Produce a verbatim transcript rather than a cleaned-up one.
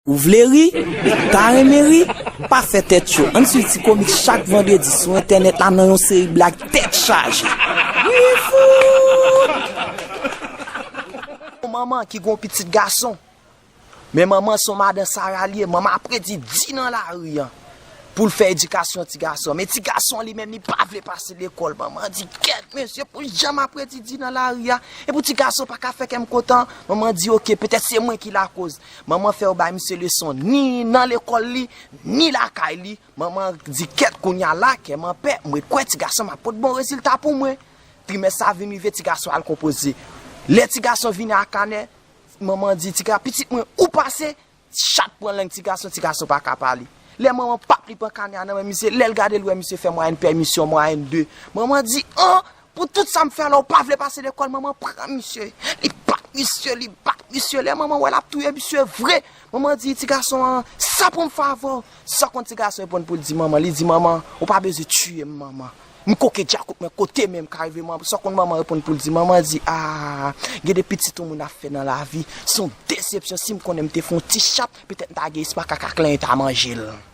Ou vle ri? Ou ta renmen ri? Pa fè tèt cho. Ann swiv Ti Komik chak vandredi sou entènèt la nan yon seri blag tèt chaje. Wi fout! Yon manman ki gon pitit gason. Men manman se yon madan Sara li ye. Manman ap predi di nan lari an pou l fè edikasyon ti gason an. Men ti gason an li menm, li pa vle pase lekòl. Manman di, "Kèt, mesye, pou jan m ap predi di nan lari a, e pou ti gason pa ka fè kè m kontan." Manman di, "Oke, petèt se mwen ki lakoz." Manman fè yo bay misye leson ni nan lekòl li, ni lakay li. Manman di, "Kèt, kounye a la, kè m an pè, mwen kwè ti gason m ap pot bon rezilta pou mwen." Trimès sa vin rive, ti gason al konpoze. Lè ti gason vini a kanè, manman di, "Ti ga, pitit mwen, ou pase?" Chat pran lang ti gason, ti gason pa ka pale. Lè manman p ap li pran kanè a nan men misye, lè l gade l wè misye fè mwayèn pèmisyon, mwayèn de. Manman di, "An, pou tout sa m fè la, ou pa vle pase lekòl?" Manman pran misye, li bat misye, li bat misye. Lè manman wè l ap touye misye vre, manman di, "Ti gason an, sa pou m fè avè w?" Sa konn ti gason reponn pou l di manman, li di, "Manman, ou pa bezwen tiye m, manman. M koke dja kout mwen kote men m ka rive, manman." Sa konn manman reponn pou l di, manman di, "A, gen de pitit yon moun ap fè nan lavi, se yon desepsyon. Si m konnen m te fè yon ti chat, petèt m ta gen espwa kaka klenyen ta manje l."